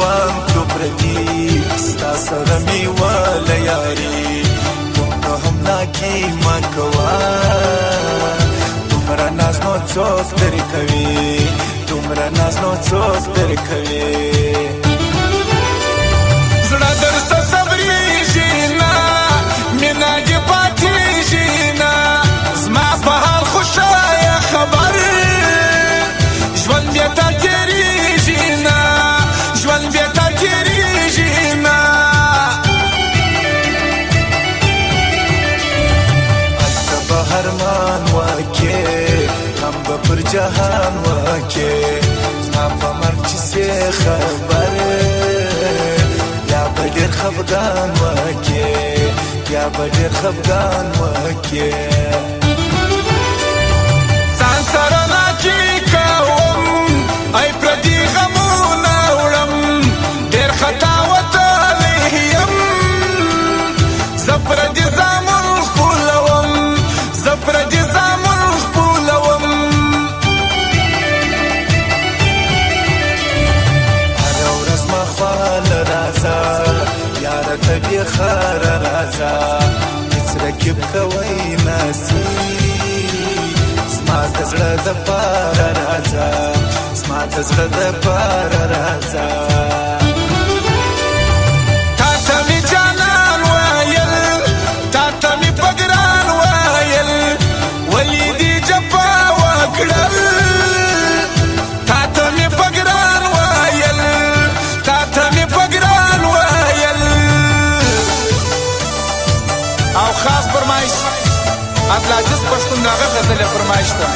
خپلوان کړو پردي، ستا سره مې وله یاري. دومره هم ناکي مه کوه، دومره ناز نو څوک درکوي، دومره ناز نو څوک درکوي. زړه درسه صبرېږي نه، مینه دې پاتېږي نه، زما په حال خوشایه خبر، ژوند بې تا تېرېږي نه، ژوند بې تا تېرېږي نه. هلته به ارمان وکې، غم به پر جهان وکې، زما په مرګ چې سې خبر، بیا به ډېر خفګان وکې، بیا به ډېر خفګان وکې. ځان سره ناکي کوم، ای پردي غمونه وړم، ډېر خطا وتلی یم، زه پردي زامن خپلوم، زه پردي زامن خپلوم. هره ورځ ما خواله راځه، یاره ته بېخاره راځه، هېڅ رقیب کوی نسي، زما د زړه دپاره راځه، زما د زړه دپاره راځه. تا ته مې جانان ویل، تا ته مې په ګران ویل، ولې دې جفا وکړل؟ تا ته مې په ګران ویل، تا ته مې په ګران ویل. او خاص فرمایش عبدالعزیز پښتون دغه غزل فرمایش ده.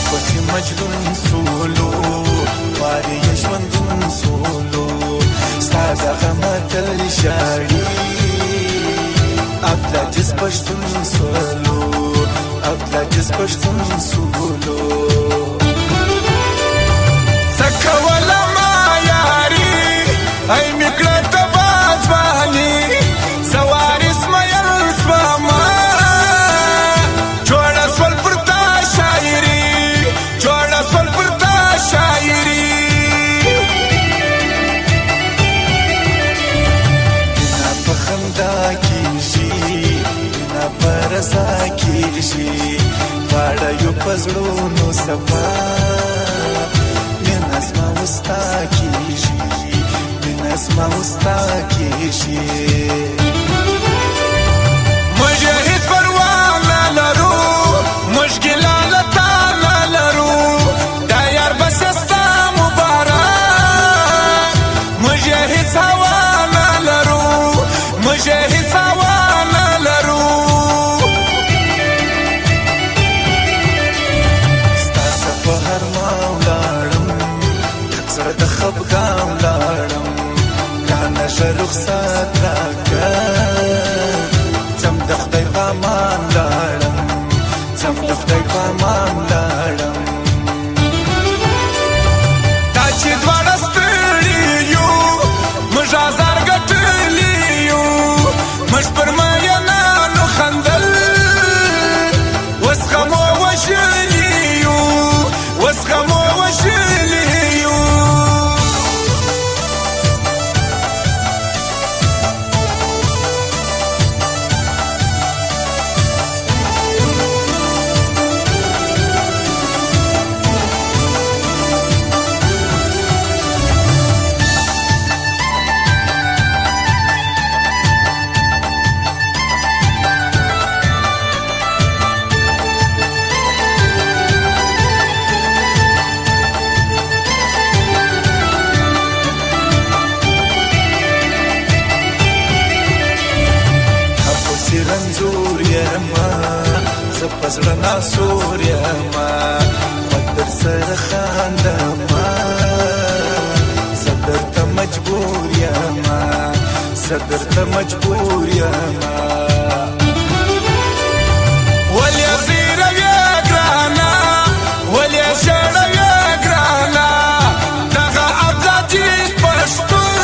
پسې مجنون سولو، وارې یې ژوندون سولو، ستا د غمه تل ژاړي، عبدالعزیز پښتون سولو، عبدالعزیز پښتون سولو. څه کوله ما یاري، ای مې کړه تباه ځواني، زه وارث مین سومه، جوړه سول پر تا شاعري، جوړه سول پر تا شاعري. مینه په خندا کېږي، مینه په رضا کېږي، دواړه یو په زړونو صفا، مینه زما او ستا کېږي، مینه زما او ستا کېږي. موږ یې هیڅ پروا نه لرو، موږ ګیله له تا نه لرو، دا یار بس ستا مبارک. موږ یې هیڅ هوا نه لرو، موږ یې هیڅ هوا نه لرو. ستا په ارمان ولاړم، ډک زړه د خفګان ولاړم، ګرانه ژر رخصت راکړه، ځم د خدای په امان لاړم، ځم د خدای په امان لاړم. دا چې دواړه ستړي یو، موږ ازار ګټلي یو، موږ پر مینانو خندل، اوس غمو وژلي یو، اوس غمو وژلي یو. پسې رنځور یمه، زه په زړه ناسور یمه، خو در سره خاندمه، زه درته مجبور یمه. زه درته مجبور یمه. ولې زیروې ګرانه، ولې ژړوې ګرانه، دغه عبدالعزیز پښتون.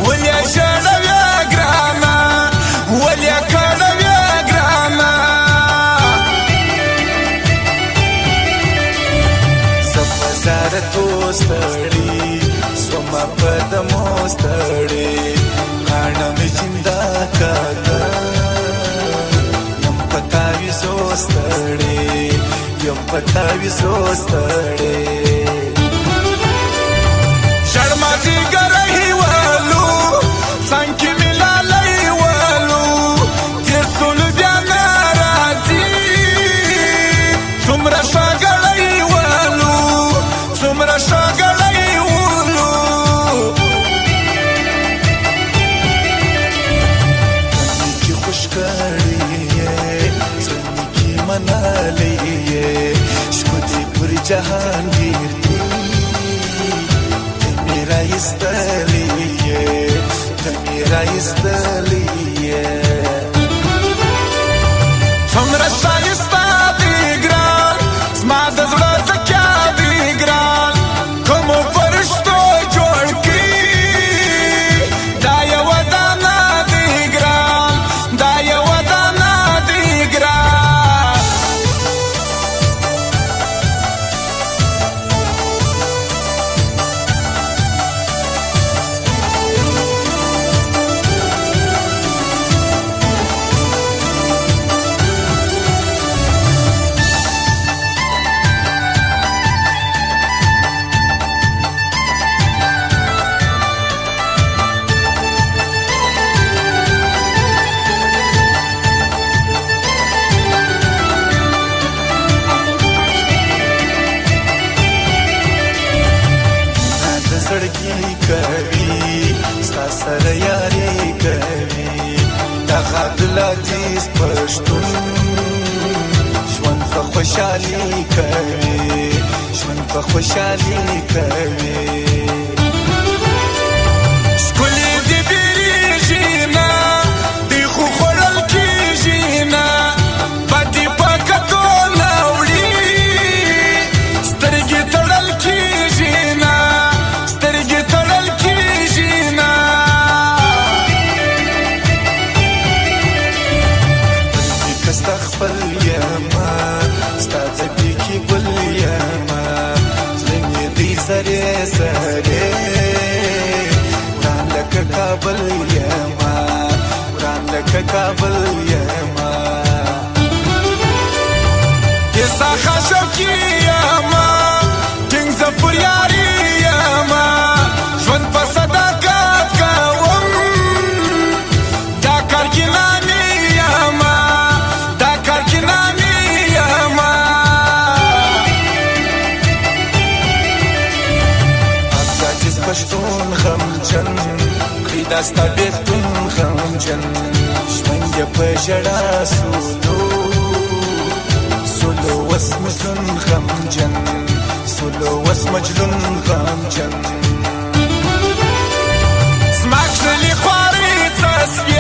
ولې ژړوې ګرانه، ولې کړوې ګرانه. زه په زیارتو ستړي سومه، په دمو ستړي، غاڼه مې جیندا کاږه، یم په تاویزو ستړي، یم په تاویزو ستړي. ژړما ځیګری ولو، څنګ کې مې لالی ولو، تېر سولو بیا نه راځي. څومره ښه ولو، څومره ښه ولو. کی خوش کړی یې، زړه مې کی منلی یې، شکو دې پر جهانګیر دي، ته مې راایستلی یې، ته مې راایستلی یې. څومره ښایسته دی ګران، زما د زړه تکیه دی ګران، کومو فرشتو جوړ کړي دا یوه دانه دی ګران، دا یوه دانه دی ګران. د زړګي کوي ستا سره یاري کوي، دغه عبدالعزیز پښتون ژوند په خوشحالي کوي، ژوند په خوشحالي کوي. ښکلي دي بیریږي نه دی، خو خوړل کېږي نه، بدې په کتو نه وړي، سترګې تړل کېږي نه، سترګې تړل کېږي نه. کستا خپل یمه، ستا د پیکي ګل یمه، زړه مې دی سرې سرې، وران لکه کابل یمه، وران لکه کابل یمه. ایسا خشب کی یما، ټینګ زپور یاري یما، ژوند په صداقت کوم، دا کار کې نامي یما، دا کار کې نامي یما. عبدالعزیز پښتون غمجن کړي دا ستا بېلتون غمجن، ژوند یې په ژړا سولو سولو وس مجنون غمجن، سولو وس مجنون غمجن. زما کښلي خوارۍ څه سوې؟